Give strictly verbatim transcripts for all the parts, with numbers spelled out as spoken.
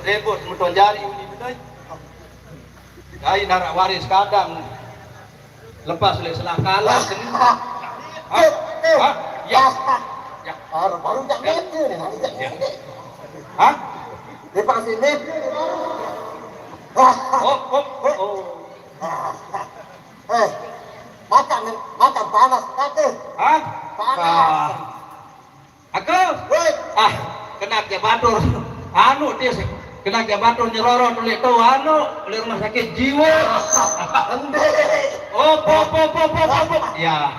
Rebut meton jari uni bedai. Kai narak waris kadang. Lepas oleh selah kalah seni. Hah? Hah? Ya. Ya. Baru, baru jak meja ni, nak jak meja. Hah? Dia pasti meja ni baru. Oh, oh, oh. Eh, makan ni, makan panas kata. Hah? Panas. Ah. Aku? Woi. Ah, kena dia batur. Anu dia sih. Kena dia batur nyerorot oleh tu anu, oleh rumah sakit jiwa. Ende. Oh, po, po, po, po, po, po. Ya.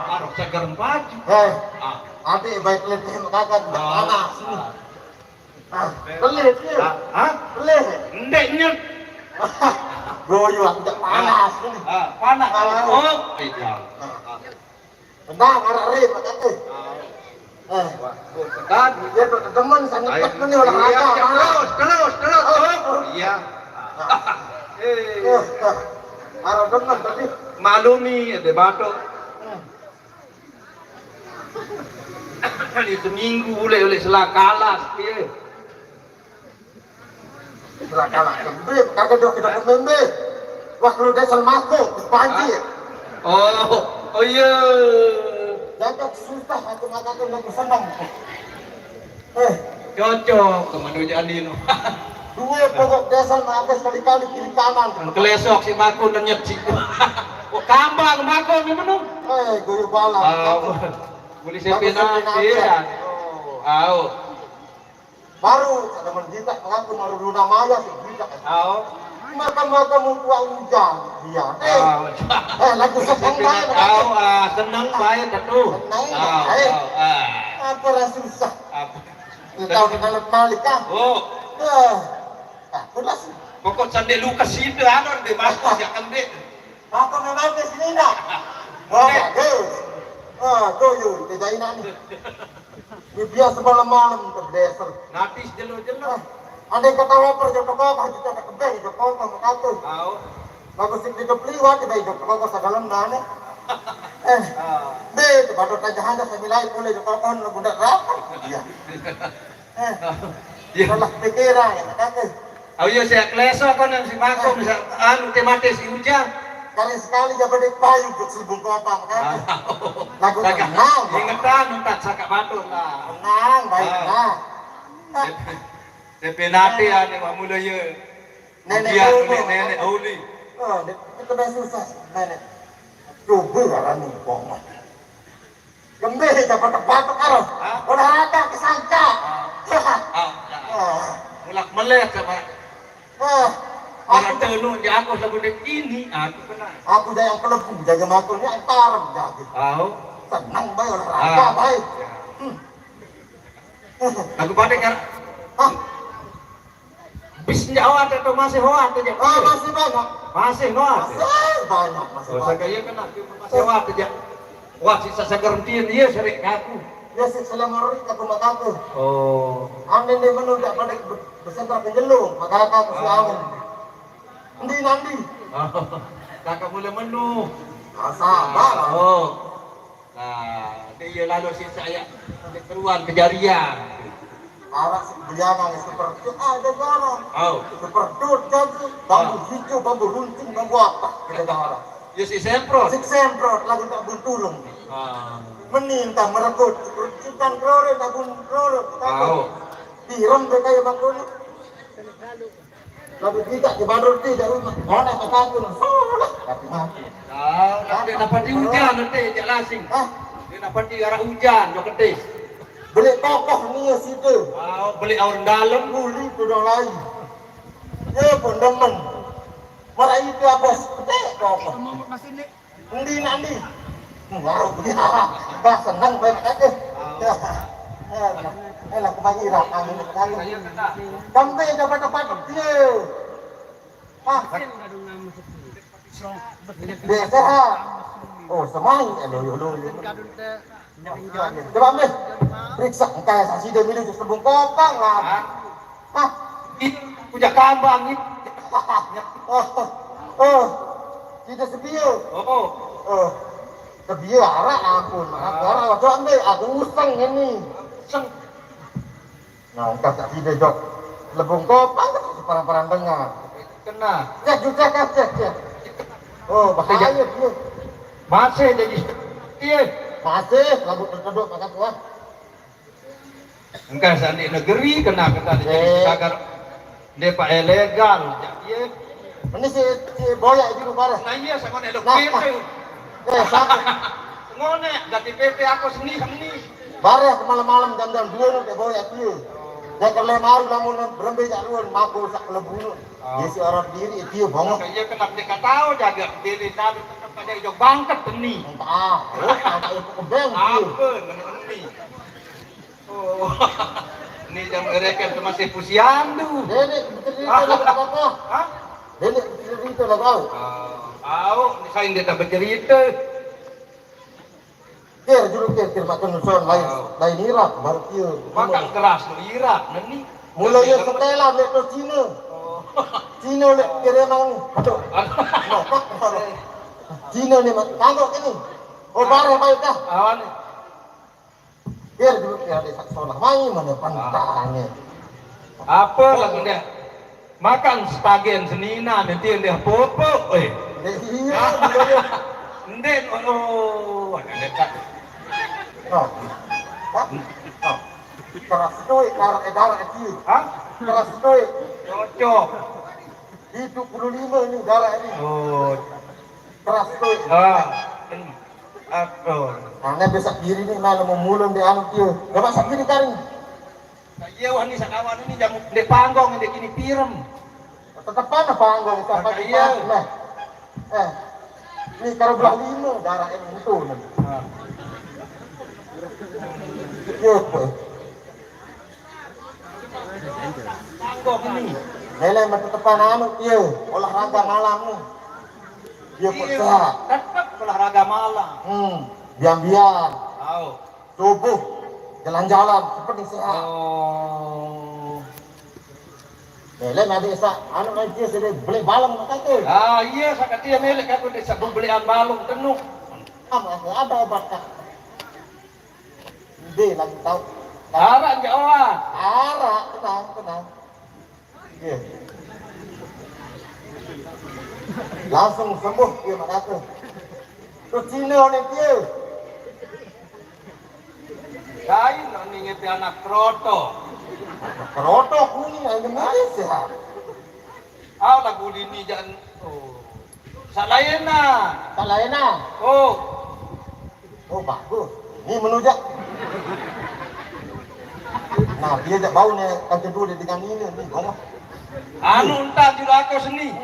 Baru seger baju. Eh, ah. Adik baik letih makakan, ah, panas. Ah. Ah, beli dia. Ah, ah? Beli. Endek nyet. Goyo aku tak panas. Ah, ah, panas. Ah. Oh, iya. Ah. Tenang, arah rit, kata. Eh. Kan? Dia tu teman sangat. Ayo. Ni olahraga. Iya, terus, terus, terus, terus. Iya. Eh. Eh, arah teman tadi. Maklumi, ada batuk. Hmm. Ini seminggu boleh, boleh selakalas, iya. Celaka lah, kembe, kagak dok kita kembe. Wah, lu desa masuk, banjir. Oh, oh iya. Jaga susah, aku mataku nggak senang. Eh. Cocok, kemana jadi no. Dua pokok desa mah sekali-kali kiri kanan. Kelesok si Mako nenyet si. Oh, kambang Mako ni mana? Eh, guru bala. Oh, boleh siapin nanti ya. Oh. Baru ada menjitak mengaku maru Luna Maya sih jitak. Au. Makan-makan mau buang hujan dia. Eh, au. Eh, lagu seneng bae. Au, ah, seneng bae tentu. Seneng bae. Au, ah. Apa rasa susah? Apa? Tahu di dalam malik ah. Oh. Eh. Ah, pulas. Pokok sande lukas itu ada di batas ya kembali. Apa memang ke sini nak? Oh, bagus. Ah, tuyul, tidak enak nih. Ini biasa malam-malam ke desa. Natis jelo-jelo. Ah, ada yang kata waper jatuh kau, kau juga tak kebel jatuh kau, kamu kata. Au. Bagus sih tiga puluh lewat, baik jatuh kau, kau sagalam nane. Eh, ah. Be, itu baru tanya hanya saya nilai boleh jatuh kau, lu bunda rapat dia. Eh, iya. Salah pikiran ya kata. Oh iya, saya kleso kan yang si Mako bisa anu tematis si Ujang. Kali sekali ya pada payu ke selubung kotak kan. Ah. Lagu tenang. Ingetan entak sakak batur lah. Tenang, baik lah. D P nanti ya nih Pak Muda ya. Nenek Uli. Nenek Uli. Oh, kita dah susah nenek. Coba lah nih, Bang. Kembe dapat tempat karo. Hah? Olahraga kesangka. Ah. Ah, ah. Mulak melek sama. Ah. Aku dah nu jago sebut ini, aku kena. Aku dah yang kelebu jaga motornya antar jago. Au. Senang bae olahraga bae. Ya. Hmm. Aku pada kan. Ah. Bis ndak hoat atau masih hoat aja? Ah, masih banyak. Masih hoat. Masih banyak, masih banyak. Saya kena masih hoat aja. Wah, sisa seger entin, iya, serik kaku. Ya, sik selama rik aku mak aku. Oh. Ande ne menu dak pada besentra ke jelo, mak aku si Aun. Endi nandi? Kakak mula menu. Sabar. Oh. Nah, dia lalu si saya keruan kejarian. Arak si beliana ni seperti ada garam. Au. Seperti jadi bambu hijau, bambu runcing, bambu apa? Kita garam. Ya si semprot. Si semprot lagu tak buntulung. Ah. Meninta merebut, runcikan rore, tak bun rore. Au. Tiram dia kayak bangkuni. Lalu kita di Badrul ti dari rumah. Mana kataku? Salah. Tapi mati. Ah, nanti dapat di hujan nanti jak lasing. Hah? Dia dapat di arah hujan jok ketis. Beli kokoh ni situ. Ah, beli aur dalam. Buli tu dah lain. Ya pun demen. Mara itu apa? Sepetik kokoh. Endi nak endi? Wow, bah senang bae kata. Ya. Eh, lah kembali lah kami kembali. Sampai dapat-dapat dia. Ah. Biasa ha. Oh, semai. Eh, lo, lo, lo, lo. Coba ambil. Periksa engkai saksi dia milu sebelum kopang lah. Hah? Ih, punya kambang ni. Oh, oh, kita sebiu. Oh. Oh, sebiu arak ampun. Arak waktu ambil, aku usang ini. Usang. Nah, angkat tak sida jok. Lebung kopang tak Parang-parang dengar. Kena. Ya, juga kan, ya, ya. Oh, bahaya dia. Masih jadi, iya. Masih, lagu terkeduk, maka tua. Engkau sandi negeri, kena kita jadi Eh. Sagar. Dia pak ilegal, jadi, iya. Ini si, si Boya itu, Pak. Nah, iya, sama ada Nah, P P. Nah. Eh, sama. Ngonek, ganti P P aku sendiri, sendiri. Bareh aku malam-malam jam-jam dua nu, Pak Boya, iya. Dia kerle maru lamun berembe jak ruan, mako sak kelebu nu. Oh. Dia si orang diri, dia bongok. Iya, kenapa dia nggak tahu, jaga diri, tadi tetap aja hijau bangket, ini. Entah, oh, sampai itu kebeng, iya. Apa, ini? Oh, ini jam mereka itu masih pusiandu. Dedek, betul itu, Hah? Lagu apa? Hah? Dedek, betul itu, Lagu apa? Oh, tahu, saya dia tak bercerita. Kir, juru kir, kir, makan son, lain, Oh. Lain Irak, baru kir. Makan keras tu Irak, nani? Mulai ya setelan, nek tu Cina. Oh. Cina, nek kir emang ni. Aduh. Aduh. No, pak, no. Cina ni, mak, tangguh ke ni? Oh, bareh baik dah. Awan. Kir, juru kir, ada sak solah. Mai mana pantangnya? Apa lagu dia? Makan stagen senina nanti dia pupuk, eh. Iya, iya. Ndek, oh, ada dekat. Oh. Oh. Keras doi, darah, eh, darah kecil. Hah? Keras doi. Cocok. Tujuh puluh lima ni darah ni. Oh. Keras doi. Ah. Aduh. Nah, ini besok diri ni malam mau mulung di anu dia. Coba sakit kari. Iya, wah, ni sakawan ini jam di panggung, di kini pirem. Tetepan panggung, siapa Nah, di iya. Nah. Eh. Ni kalau belah lima, darah ini itu ni. Nah. Iya, apa? Panggung ini. Lele, tetepan anu, iya. Olahraga malam ni. Iya, Pak, Iya, sehat. Tetap olahraga malam. Hmm. Biar-biar. Tahu. Subuh, jalan-jalan, seperti sehat. Oh. Lele, nanti sa-, anu, nanti saya beli balong, kata. Ah, iya, saya kata dia milik aku, dia sebut belian balong, tenung. Ah, masih ada obat, Kak. Dia lagi tahu. Arak, Jawa. Arak, tenang, tenang. Iya. Langsung sembuh, dia mak kata. Tu Cina ni dia. Lain nak ni ngerti anak keroto. Keroto kuning, anak Malaysia. Au lagu dini jan. Oh. Salaina. Salaina. Oh. Oh, bagus. Ni menujak. Nah, dia jak bau ni, kan kedua dia dengan ini, ni bawah. Anu entah juru aku seni.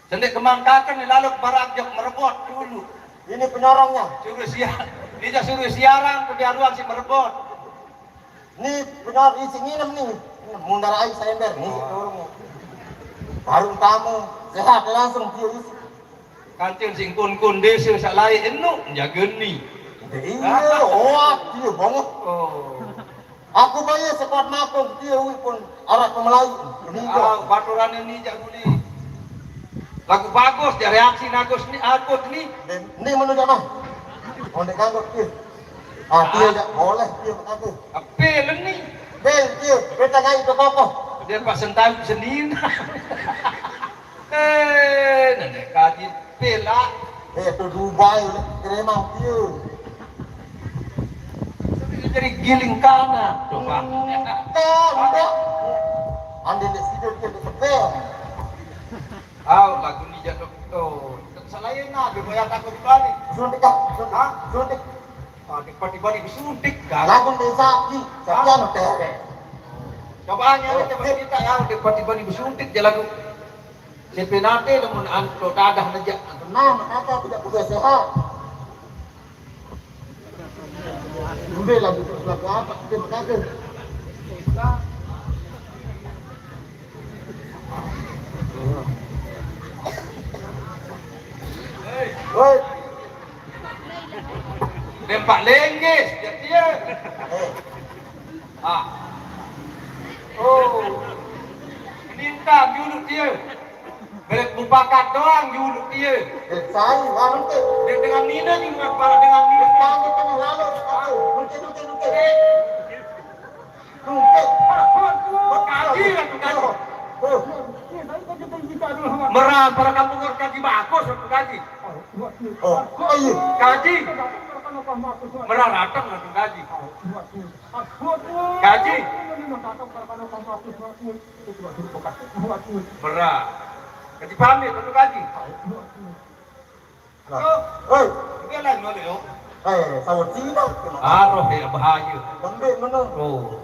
Sendek kemangkakan ni lalu barak jok merebot dulu. Ini penyorongnya. Suruh siar. Dia suruh siaran ke biaruan si merebot. Ni penyorong isi nginem ni. Mundar ai saember ni si dorong. Baru tamu sehat langsung dia isi. Kancil sing kun-kun desa sak lain enu jaga ni. Iya, oat dia banget. Oh. Aku bayar sekuat makung dia, ui, pun arak pemelai. Meninggal. Ah, baturan ini jak guli. Lagu bagus, dia reaksi nagus ni, aku ni. Ni, ni mana jamaah? Ondek kanggo dia. Ah, dia Ah. Jak boleh dia kata. Apa ni? Bel dia, beta ngai ke kokoh. Dia pak sentai sendiri. Eh, nenek kaji pela. Eh, tu Dubai, le, kremang dia. Jadi giling kanan, coba. Enggak, enggak. Andi di situ dia di sebelah. Au, lagu ni jatuh. Oh, selain nak, dia bayar takut balik. Suntik kah? Suntik. Hah? Suntik. Ah, tiba-tiba ni disuntik kan? Lagu ni sakit, sakit Hah? Anu teh. Coba hanya Oh. Coba cerita ya, tiba-tiba ni disuntik je lagu. Sepenate namun anto tadah neja. Nah, makanya aku tak punya sehat. Udah lagu, lagu apa kita berkata? Woi. Dempak lenggis, dia. Eh. Ah. Oh. Minta dulu dia. Beri mupakat doang dulu dia. Eh, saya, warung tu. Dia dengan Nina juga, dengan Nina. Dia tahu kita ni lalu, tahu. Mungkin, mungkin, mungkin. Eh. Mungkin. Berkaji lah, berkaji. Oh. Merah para kampung kaji bagus aku kaji. Oh, iya. Kaji. Merah datang aku kaji. Kaji. Merah. Kaji pamit aku kaji. Nah. Hei. Dia lain mana yo? Eh, sawat Cina. Aroh ya bahaya. Lembek mana? Oh.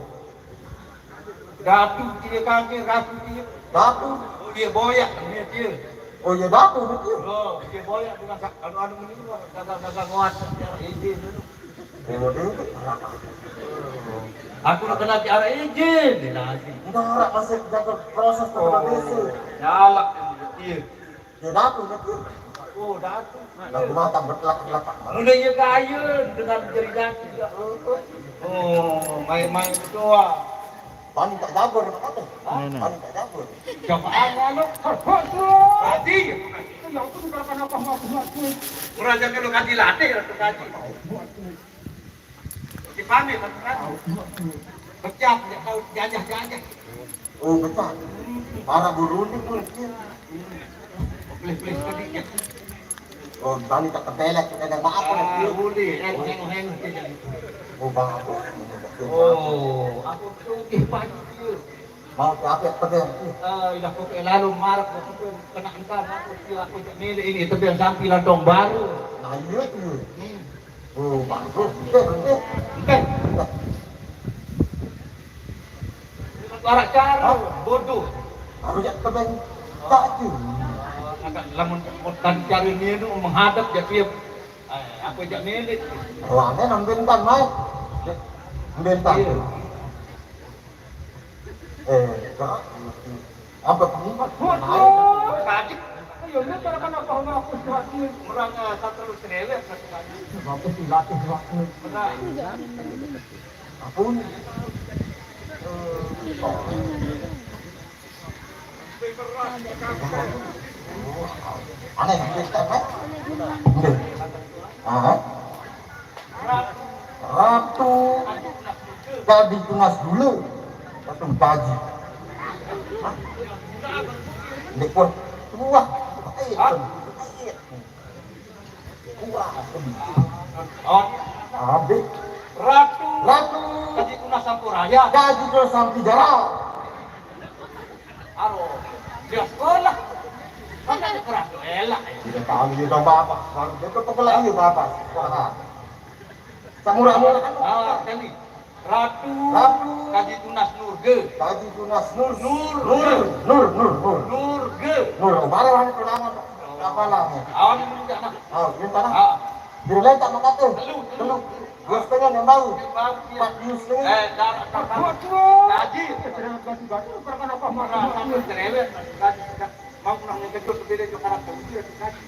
Datu dia kaki, datu dia. Datu. Oh, dia boyak, dia dia. Oh, iya datu dia. Oh, dia boyak dengan sa-, anu, anu ini, dagang-dagang nguat, dia izin dulu. Oh, dia. Aku nak kena tiara izin, dia nanti. Udah, orang masih jaga proses. Oh, tetap besi. Nyalak dia. Ya, datu, datu. Oh, datu. Lagu matang, berkelak-kelak. Udah iya kaya dengan jadi datu juga. Oh, main-main ketua. Paling tak jago, dia kata. Hah? Mana? Paling tak jago. Coba aja lu. Tadi. Itu yang aku bukan apa-apa. Kurang jago lu kaji latih, lu kaji. Dipamit, kan? Pecah, tidak tahu jajah-jajah. Oh, pecah. Para guru ni pun. Boleh-boleh sedikit. Oh, tadi tak kebelek, kita dah maaf. Ah, boleh. Heng, heng, heng, heng. Oh, bagus. Oh, aku tu lebih pagi dia. Mau ke apa, pegang? Ah, dah kau lalu marah, aku tu kena engkau, aku tu, aku tak milik ini, tapi yang sampai ladong baru. Nah, iya tu. Hmm. Oh, bagus. Okey, okey. Okey. Arak cara. Hah? Bodoh. Aku jak tebeng tak tu. Agak lamun bukan cara ni tu menghadap je dia. Eh, apa jak milik? Wah, ni nang bintang, mai. Bintang. Iya. Eh, tak. Apa pengimat? Waduh, tadi. Ayo, ini cara kan apa sama aku suatu. Orang, eh, tak terlalu cerewet, satu kali. Aku sih latih waktu. Benar. Apa ni? Eh, oh. Aneh, kita kan? Okey. Ah. Ratu Kaji Tunas Gula. Ratu Kaji. Hah? Ini pun. Wah. Hah? Wah. Oh. Habis. Ratu. Ratu. Kaji Tunas Sampuraya. Kaji Tunas Sampijara. Aro, dia sekolah. Mana dia kurang elak? Dia tahu dia tahu apa? Baru dia tu pokok lagi apa? Wah. Samurah-murah kan? Ah, kali. Ratu. Ratu. Kaji Tunas Nurge. Kaji Tunas Nur. Nur. Nur. Nur, Nur, Nur. Nurge. Nur, barang itu lama. Apa lama? Awak ni menunjuk nak. Oh, dia tanah. Ah. Dia letak mak kata. Telu, telu. Telu. Dua setengah yang bau. Yang bau, iya. Empat dua setengah. Eh, darah tak bau. Kaji. Cerewet, batu-batu, bukan apa-apa. Orang sama cerewet, kaji. Mau nak yang kejut, berbeza tu karakter dia, tu kaji.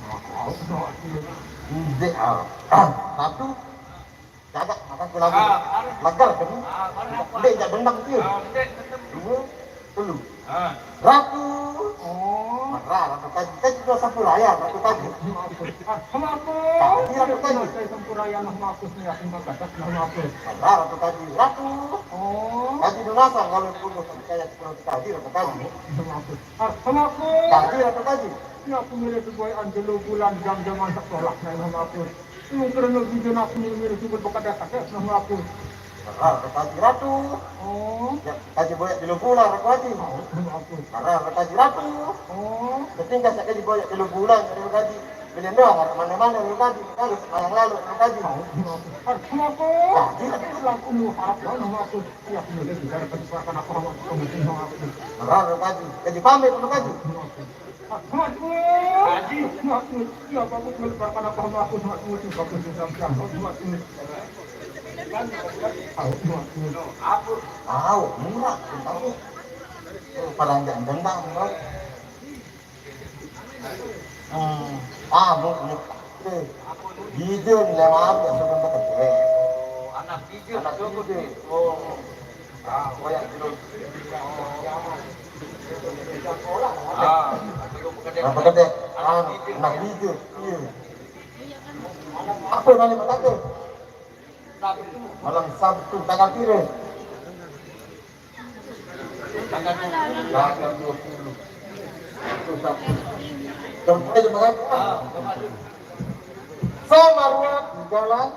Injek, ah. Satu. Cakap, makan tu lagi. Ah, harus. Legar, kan? Ah, harus apa? Dia tak dendam dia. Ah, dia dendam. Dua. Telu. Ha. Ratu. Oh. Marah Ratu Kaji. Kan kita sampuraya Ratu Kaji. Ah, sama aku. Kaji Ratu Kaji. Saya sampuraya, nah, mampus ni, aku makan, nah, mampus. Marah Ratu Kaji. Ratu. Oh. Kaji Dunasa kalau pun saya seperti Kaji Ratu Kaji. Nah, mampus. Ah, sama aku. Kaji Ratu Kaji. Ya, aku milih sebuah Angelo Bulan jam-jaman sekolah, nah, mampus. Lu kena nak video nak aku ni, ni, ni, ni, bukan dah tak, nak aku. Marah Ratu Kaji Ratu. Oh. Ya, Kaji boyak di lumpur lah, Ratu Kaji. Oh, aku. Marah Ratu Kaji Ratu. Oh. Ketinggal saya Kaji boyak di lumpur lah, Ratu Kaji. Bila doang, mana-mana, Ratu Kaji. Kalau semayang lalu, Ratu Kaji. Oh, aku. Kaji Ratu. Aku harap lah, nama aku. Ya, aku boleh bicara, tapi silakan aku, aku, aku, aku. Marah Ratu Kaji. Kaji pamit, Ratu Kaji. Aku. Haji. Haji. Ya, bagus, melebarkan apa sama aku, sama aku, sama aku, sama aku, sama aku, sama aku. Tahu, sama aku. Tahu, murah, tahu. Oh, pada jangan dendam, bro. Hmm, ah, bu, bu. Bijil nilai maaf ya, sebelum bekerja. Oh, anak bijil, anak bijil. Oh. Ah, oh, yang belum. Ah, belum bekerja. Nah, bekerja. Ah, anak bijil. Iya. Apa nama kata? Sabtu. Malam Sabtu, tanggal pira? Tanggal dua puluh. Tanggal dua puluh. Contohnya, sama ruat di jalan.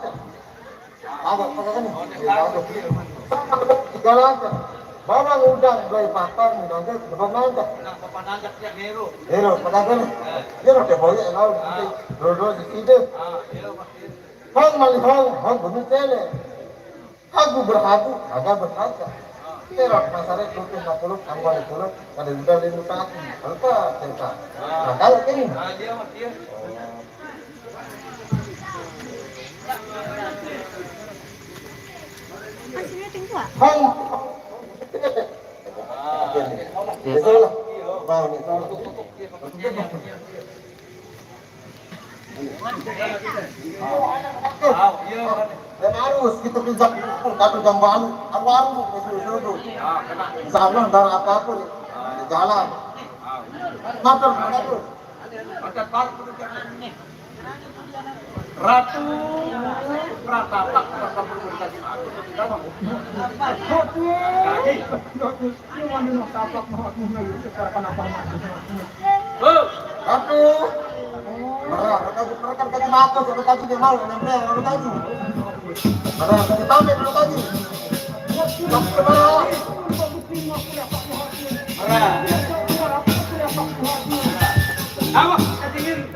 Ada, ada kan? Sama ruat di jalan. Bawang udang, dua patang, nanti depan nanti. Nero, pada kan? Nero, dia boleh, kalau nanti dua-dua di sini. Hong mali hong, hong bunyi tele. Hagu berhagu, haga berhaga. Terok masare kuluk na kuluk, anggo ni kuluk, kada udah lima kaki. Alta, alta. Nah, kalau ini. Kan sini tinggi, Pak. Hong. Itu lah. Mau nih, mau. Dan harus kita pinjak, kata jamban, aku harus itu itu. Insya Allah, darah apa pun, jalan. Matur, matur. Ratu Pratapak, Pratapak. Ratu. Ratu. Merah, mereka, mereka kaji mako, mereka kaji dia mau, mereka kaji. Merah, mereka tahu, mereka kaji. Merah. Awas, kaji diri.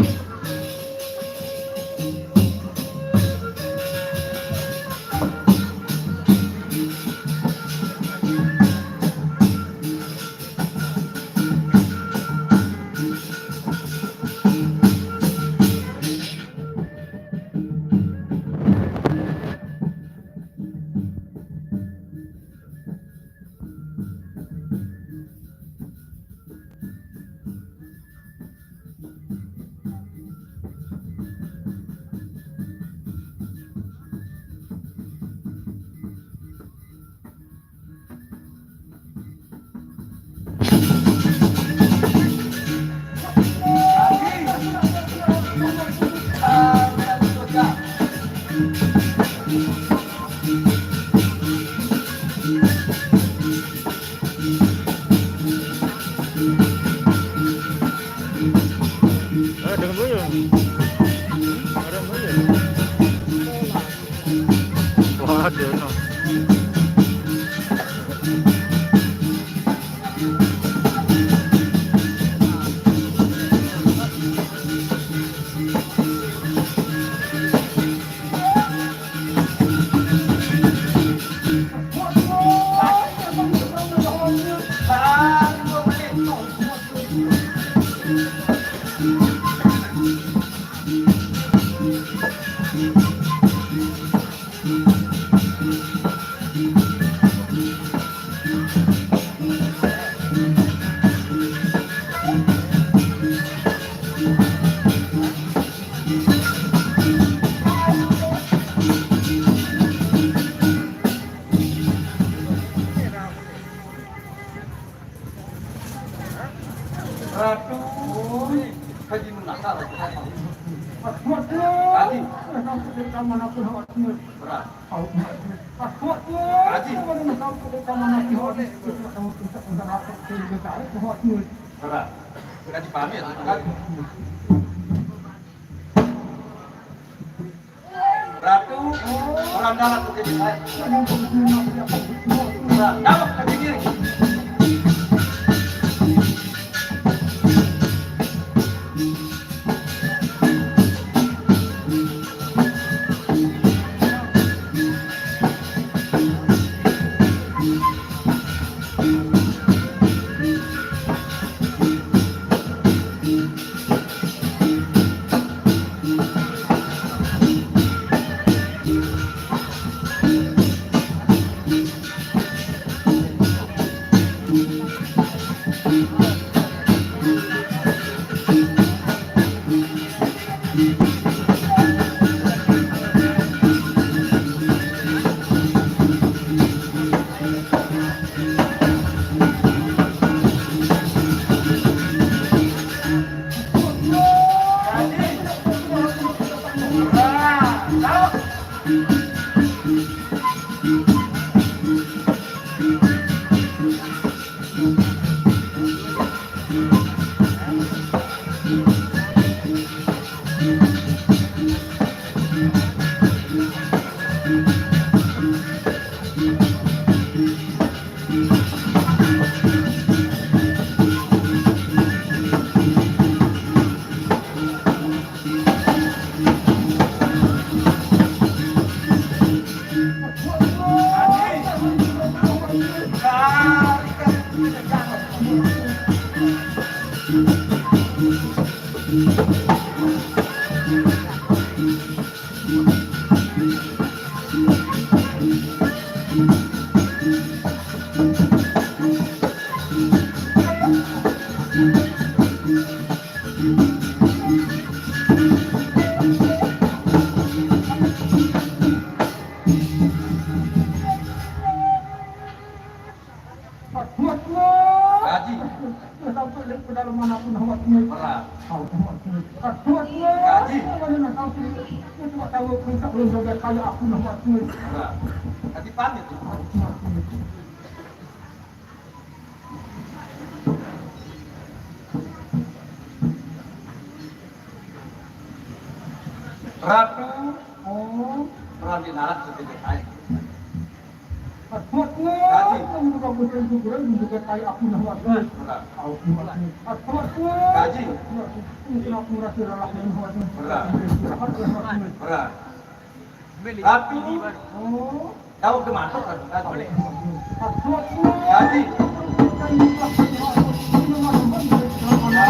Ada yang bunyi. Ada yang bunyi. Waduh, no. Ratu Haji Munasar. Haji. Berat. Haji. Berat. Sudah dipahami ya, Tuan? Ratu, orang dalam ke sini, saya. Orang dalam ke sini. Aduh, aduh. Kaji. Sampai ke dalam mana pun awak ni. Berat. Tahu awak ni. Aduh, aduh. Kaji. Mana nak tahu tu? Dia cuma tahu aku tak boleh joget kayak aku nak awak ni. Berat. Kaji pamit tu. Ratu, oh, berani narak sebagai kain. Kaji. Kamu juga betul juga juga kayak aku nak waktu. Benar. Aku nak waktu. Kaji. Aku merasa lelah dengan waktu. Benar. Istirahat dengan waktu. Benar. Ratu. Oh. Tahu ke masuk kan? Tahu. Kaji. Bunga, bunga, bunga,